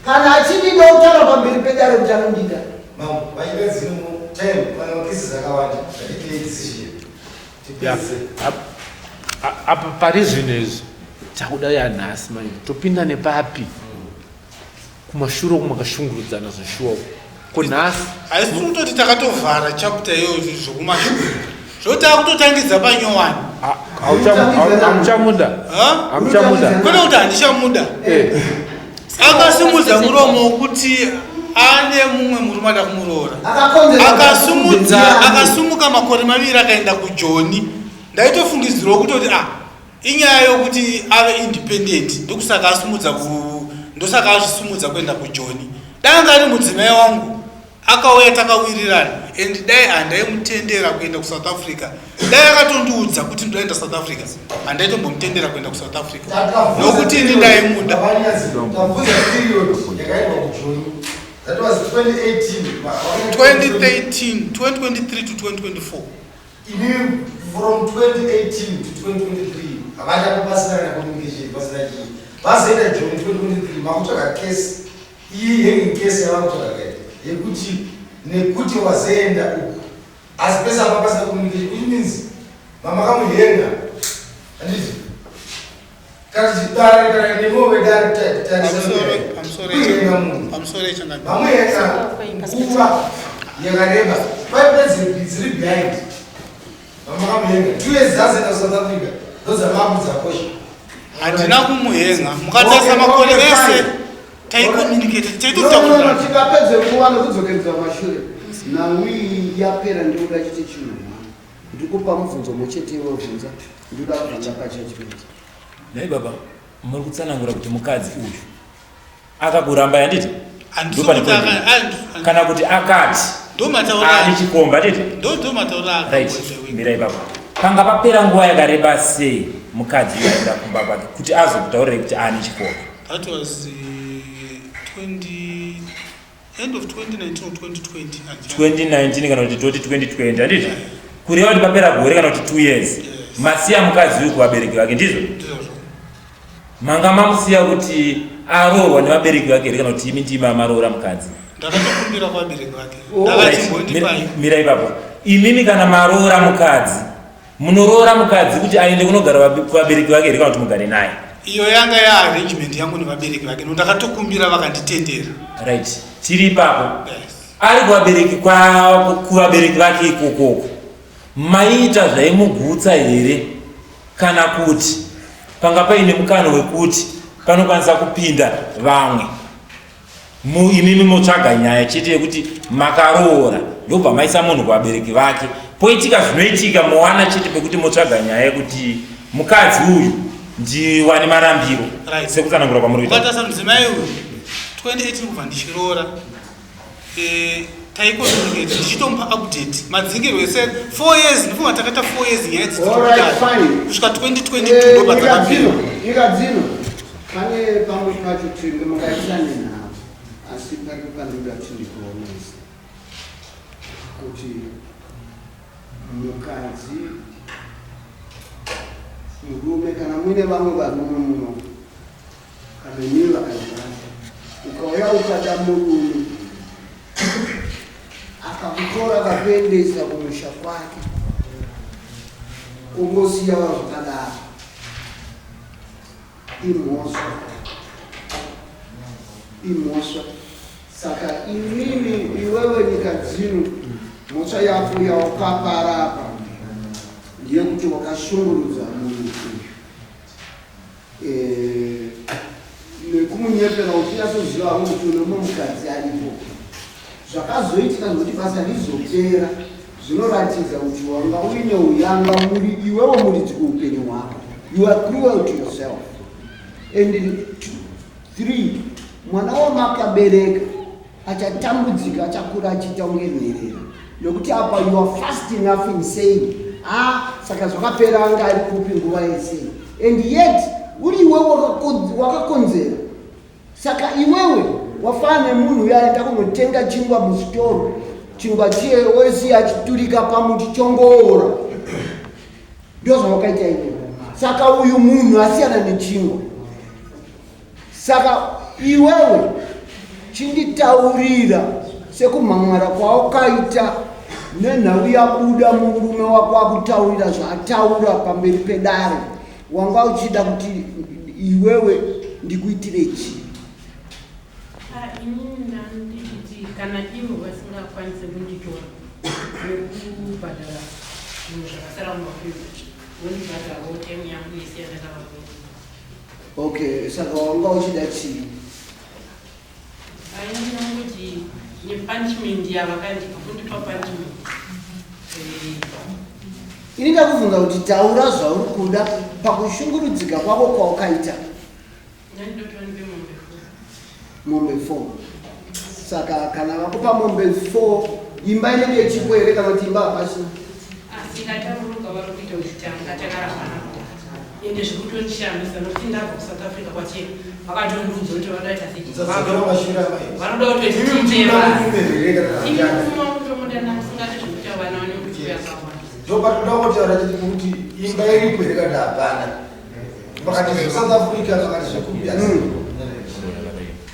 kana achindida kutaura pamberi pedare kuti anondida mambo vachipedzino time pane macases akawanda ngatipei decision Ya, tipedze apa pari zvino izvi takuda yanhasi manje topinda nepapi kumashure uku makashungurudzana zveshuwa uku ko nhasi haisi kutoti takatovhara chapter iyoyo zvokumashure zvoti akutotangidza panyowani hamuchamuda Ha? hamuchamuda kwete kuti handichamuda Eh, akasimudza muromo wokuti ane mumwe murume ada kumuroora akakonzera akasumudza akasumuka makore maviri akaenda kujoni ndaitofungidzirwa kutoti ah inyaya yokuti ave independent ndokusaka asumudza ndosaka azvisumudza kuenda kujoni dai anga ari mudzimai wangu akauya takawirirana and dai handaimutendera kuenda kusouth Africa dai akatondiudza kuti ndoenda South Africa handaitombomutendera kuenda kuSouth Africa nokuti ini ndaimuda tabvunza period yakaendwa kujoni that was 2018 2013 2023 to 2024 ini from 2018 to 2023 havachapo pasina kana communication pasina chii vazoenda joni 2023 makutsvaga case iyi hanging case yavakutsvaga kai yekuti nekuti wazoenda uku asi pese apa pasina communication which means mamakamuhenga handiti kana chidare kana nemiwo vedare Pamusoro kuhenga munhu pamusoro echangamire vamuhenga nguva yakareba paipedzi dziri behind vamakamuhenga 2 years dzazoenda South Africa ndodzamakudzakosha handina kumuhenga mukatarisa makore ese taicommunicate taitotaura tikapedze nguva nokudzokeredza mashure nhau iyi yapera ndikuda chite chinhu ndikupa mubvunzo muchete iwe bvunza ndikuda kubvunza pajudgment nhai baba muri kutsanangura kuti mukadzi uyu akakuramba yanditi Handisi Ndopane kuti point. Kana kuti akati ndomataura ane chikomba handiti ndomataura right mirai baba panga papera nguva yakareba sei mukadzi uyu aenda kumba kwake kuti azokutaurirai kuti ane chikomba That was 20 end of 2019 or 2020. 2019 kana kuti toti 2020 handiti? Kureva kuti papera gore kana kuti 2 years. Masiya mukadzi uyu kuvabereki vake ndizvo? Manga mamusiya kuti aroorwa nevabereki vake here kana kuti imi ndimi amaroora mukadzi? Ndakatokumbira kuvabereki vake. Ndakati Mira ipapo. Imimi kana maroora mukadzi Munoroora mukadzi kuti aende kunogara kuvabereki vake here kana kuti mugare naye? Iyo yanga yaarrangement yangu nevabereki vake no ndakatokumbira vakanditendera. Right, tiri ipapo. Yes. Ari kuvabereki kwa kuvabereki vake ikokoko. Maiita zvaimugutsa here kana kuti panga paine mukana wekuti panokwanisa kupinda vamwe? Imimi motsvaga nyaya chete yekuti makaroora ndobva maisa munhu kuvabereki vake poitika zvinoitika mowana chete pekuti motsvaga nyaya yekuti mukadzi uyu ndiwane marambiro right. Sekutsanangura kwamuri kuita. Ukatarisa mudzimai uyu 2018 kubva ndichiroora e, taikomunicate ndichitomupa update madzingirwo ese 4 years ndifunga takaita 4 years nyaya dzikusvika 2022 ndopadzakapera. Nyika dzino Pane pamwe pacho tinge mungaita nenhau asi pari panoda kuti ndikuonese kuti mukadzi murume kana muine vamwe varume muno kana imimi vakadzi vacho ukauya ukada murume akakutora akakuendesa kumusha kwake ungosiya zvakadaro Imhosva. Imhosva. Saka imimi iwewe nyika dzino mhosva yako yawakapara apa ndeyekuti wakashungurudza munhu uyu eh, nekumunyepera uchinyatsoziva hangu kuti une mumwe mukadzi aripo zvakazoitika zvekuti basa rizopera zvinoratidza kuti wanga uine uyanga muri iwewo muridzi kuupenyu hwako you are cruel to yourself and three mwana wamakabereka achatambudzika achakura achiita kunge nherera nekuti apa you are fast enough in saying ah saka zvakapera anga ari kupi nguva yese and yet uri iwe wakakonzera Saka iwewe wafana nemunhu uya aenda kunotenga chingwa musitoro, chingwa chiye wosiya achiturika pamuti chongoora. Ndozvawakaita iwewe. Saka uyu munhu asiyana nechingwa. Saka iwewe chinditaurira sekumhan'ara kwawakaita nenhau yabuda murume wako akutaurira zvaataura pamberi pedare. Wanga uchida kuti iwewe ndikuitire chii? Ah, inini ndandichiti kana ivo vasingakwanise kunditora nekubhadhara zvinhu zvakasara mumapepa vondibhadharawo time yangu yese yandakavakuita. Okay, saka wanga uchida chii? Aindinongoti nepunishment yavakandipa kundipa punishment. Eh. Ini ndakubvunza kuti taura zvauri kuda pakushungurudzika kwako kwaukaita. Mombe 4. Saka kana vakupa mombe 4 imba inenge ichipo here kana kuti imba hapasina? Asi ikataruka vari kuita kuti tanga takarambana ende zvikutondishamisa nokuti ndabva kusouth africa kwachena vakatondiudza kuti vanoda kuita vanoda kutoititevakutomuda ndasingati zvekuita vana vane muti yakawanda Ndopatinoda kutaura chete kuti imba iripo here kana hapana. Vakati zveSouth Africa vakati zvekupi asi.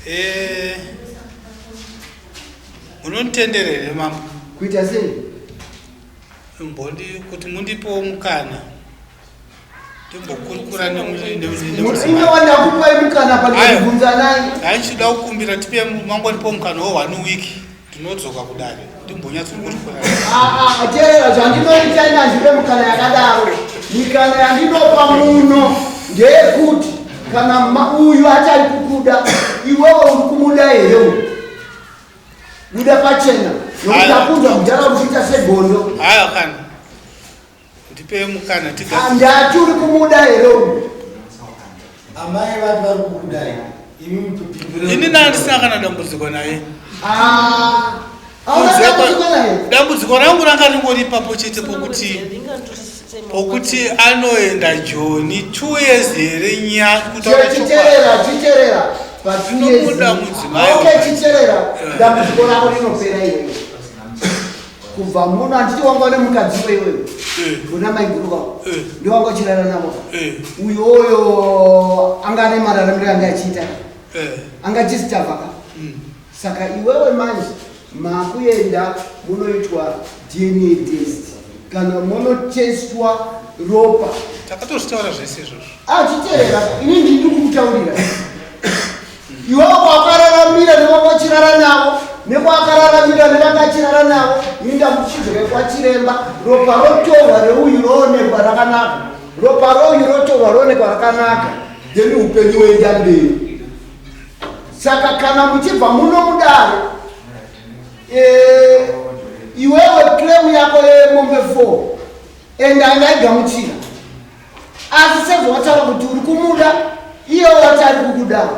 Eh, munonditendera here mambo? Kuita sei? Mbondi kuti mundipewo mukana timbokurukura Inga ndakupai mukana pandikubvunzanai. Handichida kukumbira tipe mangonipo mukana we one week ndinodzoka kudare ndimbonyatsokurukura. Ah, ah, teerera zvandinoita ini handipe mukana yakadaro. Mikana yandinopa muno ndeyekuti kana uyu achari kukuda iwewe uri kumuda here uyu? Buda pachena nokuti akunzwa mudhara uchiita segondo. Haya kana Ndipei mukana tiga. Ndati uri kumuda here uyu? Amai vati vari kukudai. Imi mutopindure. Ini nani ndisina kana dambudziko naye. Ah. Dambudziko rangu ranga ringori ipapo chete pokuti Pokuti anoenda Joni 2 years here nya kutaura Chiterera, chiterera. Pa 2 years. Tinomuda mudzimai. Okay, chiterera. Dambudziko rako rinopera iwewe. Kubva muno handiti wanga une mukadzi wewewe. Una maiguru wako. Ndiwo wanga uchirara navo. Uyoyo anga ane mararamiro anga achiita. Anga achisitavaka. Saka iwewe manje makuenda munoitwa DNA test kana monotestwa ropa. Takatozvitaura zvese izvozvo. Achiterera, ini ndiri kukutaurira. Iwewe kwakararamira nevakachirara navo nekwakararamira nevakachirara navo, ini ndakuchidzoke kwachiremba, ropa rotorwa reuyu roonekwa rakanaka, ropa rouyu rotorwa roonekwa rakanaka, then upenyu woenda mberi. Saka kana muchibva muno mudare, iwewe claim yako yemombe 4 and andaigamuchira, asi sezvawataura kuti uri kumuda, iye wati ari kukuda.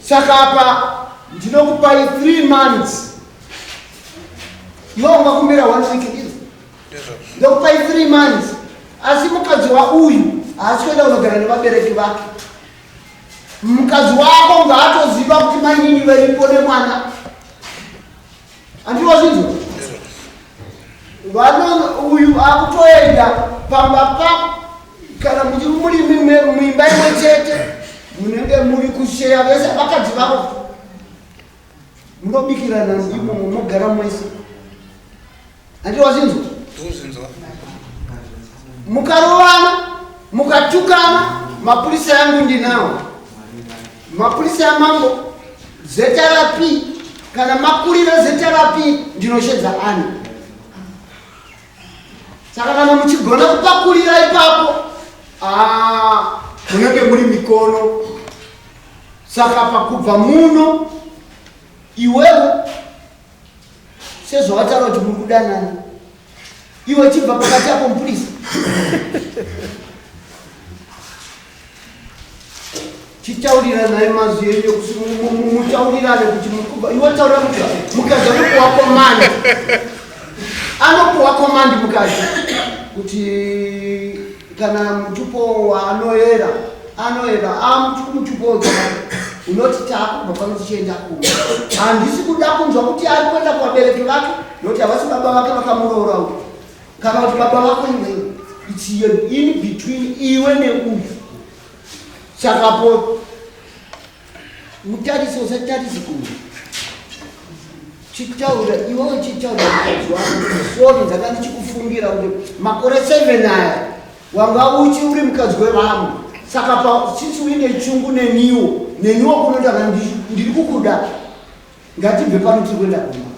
Saka apa ndinokupai 3 months. Iwe ungakumbira 1 week ndizvo? Ndokupai 3 months, asi mukadzi wauyu haasi kuenda kunogara nevabereki vake. Mukadzi wako ngaatoziva kuti mainini varipo nemwana. Handiwazvinzwa? Vano uyu akutoenda pamba pa kana muchiri muri muimba imwe chete, munenge muri kusheya vese vakadzi vavo, munobikirana ndimo munogara mwese. Handiwazvinzwa? Mukarovana, mukatukana, mapurisa yangu ndinawo, mapurisa yamambo ZRP. Kana makurira ZRP ndinoshedza ani. Saka kana muchigona kupakurira ipapo, munenge muri mikono. Saka pakubva muno iwewe sezvawataura kuti muri kudanana, iwe chibva pakati apo mupurisa chitauriranai mazwi enyu ekuti mutaurirane kuti mukuba. Iwe taura kuti mukadzi anopuwa command, anopuwa command mukadzi kuti kana mutupo waanoera anoera mutupo unoti taakubva pano tichienda kumba, handisi kuda kunzwa kuti ari kuenda kuvabereki vake, nokuti havasi baba vake vakamuroora uyu kana kuti baba vako iwewe. It's in between iwe neuyu. Sakapo mutarise usatarise kumwe, chitaura iwewe, chitaura mukadzi wako, sorry, ndanga ndichikufungira kuti makore 7 aya wanga uchi uri mukadzi wevamwe. Saka pa since uine chungu neniwo, neniwo kuno ndiri kukuda, ngatibve pano tiri kuenda kumba.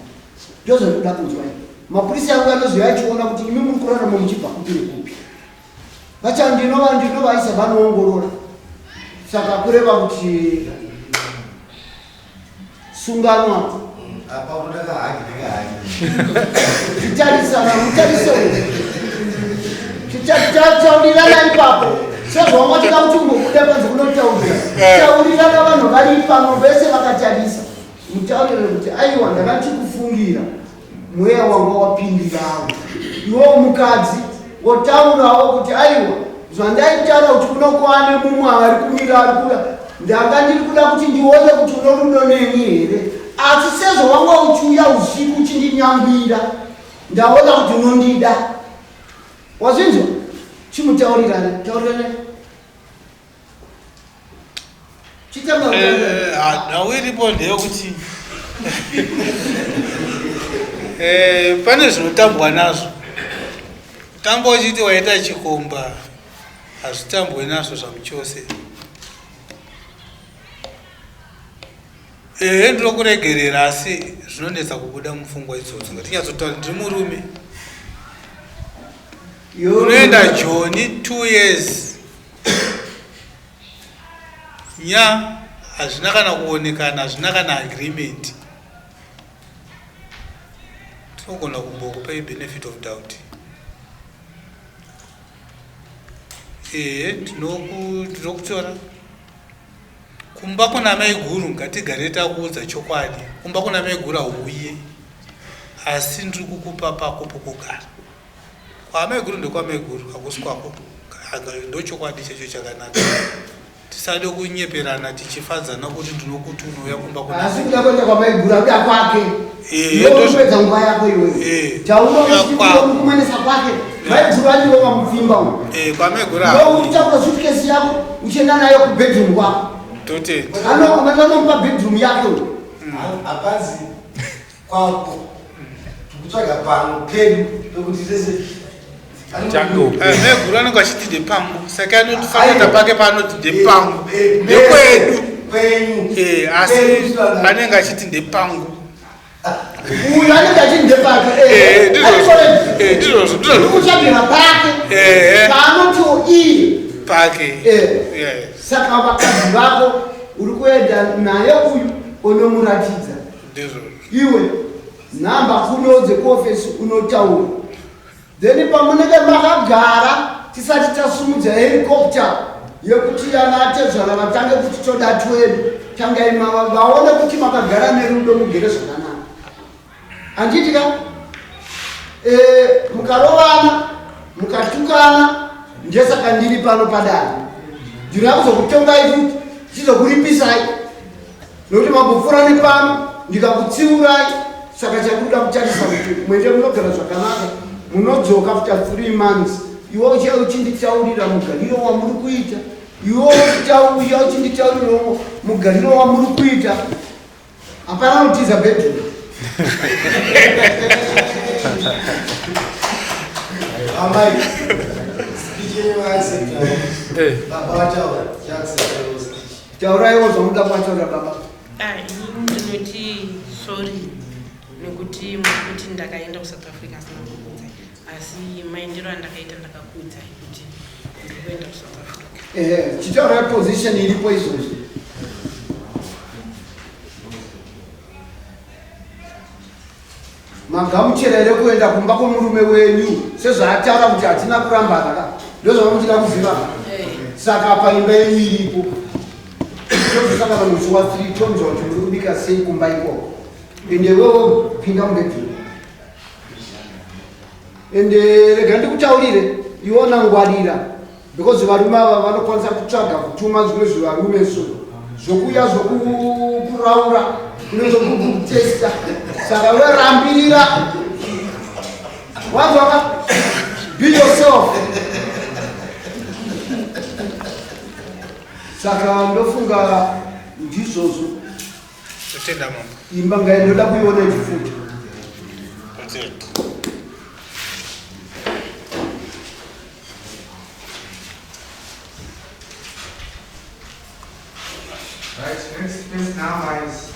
Ndozvandikuda kunzwa ini. Mapurisa yangu anoziva achiona kuti imi muri kurarama muchibva kupi nekupi, vachandinova ndinovaisa vanoongorora. Saka kureva kuti sunganwa Apa unoda kahagi nekahagi. Titarisana mutarise taurirana ipapo sezvawanga toda kuti ungobuda panze kunotaurira. Taurirana vanhu vari pano vese vakatarisa, mutaurire kuti aiwa, ndakatikufungira, mweya wanga wapindirawo. Iwewo mukadzi wotaurawo kuti aiwa, zvandaitaura kuti kunokwane mumwe ari kumira ari kuda, ndanga ndiri kuda kuti ndione kuti uno rudo neni here, asi sezvo wanga uchiuya usiku uchindinyambira, ndaona kuti unondida. Wazvinzwa? Chimutaurirana, taurirana. Chitanga. Nhau iripo ndeyekuti pane zvinotambwa nazvo. Tamba uchiti waita chikomba, hazvitambwe nazvo zvamuchose. Ehe, ndinokuregerera, asi zvinonetsa kubuda mupfungwa idzodzo. Ngatinyatsotaura, ndiri murume. Unoenda Joni 2 years nya, hazvina kana kuonekana, hazvina kana agreement. Tinogona kumbokupai benefit of doubt. Ehe, ndinokutora kumba kuna mai guru. Ngatigare takuudza chokwadi, kumba kuna mai guru hauye, asi ndiri kukupa pako pokugara. Kwaamaiguru ndekwamaiguru hakusi kwako. Ndochokwadi chacho chakanaka. Tisade kunyeperana tichifadzana kuti ndinokuti unouya kumba kuna Asi kuda kuenda kwamaiguru akuda kwake. Eh, Iwe ndozvo- unopedza nguva yako iwewe. Eh. Chaunokuya Kwa- kumanesa kwake. Maiguru andiwo vamupfimba uyu. Eh, kwamaiguru Iwe hakuyi. uchitakura suitcase yako uchienda nayo kubedroom kwako. Totenda. Anomupa bedroom yake uyu. Hapanzi kwako tikutsvaga pano pedu pekuti tese Maiguru anenge achiti ndepangu saka anofanira pake paanoti ndepangu ndekwedu. Kwenyu. Eh, asi anenge achiti ndepangu. Uyu anenge achiti ndepake. Eh, ndizvozvo. Eh, ndizvozvo, ndizvozvo. Ndikutsvagira pake. Eh. Paanotiwo iye. Pake. Eh. Yes. Saka vakadzi vako uri kuenda naye uyu unomuratidza. Ndizvozvo. Iwe nhamba kuno dzekuofesi unotaura. Then pamunenge makagara tisati tasumudza helicopter yekuti ana atezvara vatange kuti toda twedu tangai vaone kuti makagara nerudo mugere zvakanaka. Handiti ka? Mukarovana mukatukana ndesaka ndiri pano padare. Ndinoda kuzokutongai futi ndichizokuripisai nokuti mambopfuura nepano ndikakutsiurai. Saka chakuda kutarisa kuti mwende munogara zvakanaka munodzoka after 3 months. Iwe uchiya uchinditaurira mugariro wamuri kuita, iwe uchiya uchinditaurira mugariro wamuri kuita. Hapana kutiza bedroom. Amai, speech yenyu vaaccepta. Baba vataura, chaaccepta speech. Tauraiwo zvamuda kwataura baba. Ini ndinoti sorry nekuti kuti ndakaenda kuSouth Africa asina kukuudzai, asi maendero andakaita ndakakuudzai kuti ndiri kuenda kuSouth Africa. Ehe, chitaurai position iripo izvozvi. Magamuchira here kuenda kumba kwemurume wenyu sezvaataura kuti hatina kurambana ka? Ndozvamuchida kuziva. Saka apa imba yenyu iripo. Tozosangana musi wa 3 tonzwa kuti muri kubika sei kumba ikoko. Ende iwewe pinda mubedroom. Ende rega ndikutaurire, iwona ngwarira. Because varume ava vanokwanisa kutsvaga kutuma zvimwe zvivarume so zvokuya zvokuraura kunezvokukutesta. Saka werambirira. Wanzwaka? Be yourself. Saka ndofunga ndizvozvo. Totenda mama. Imba ngai ndoda kuiona ichifuta. Totenda. Right, next case number is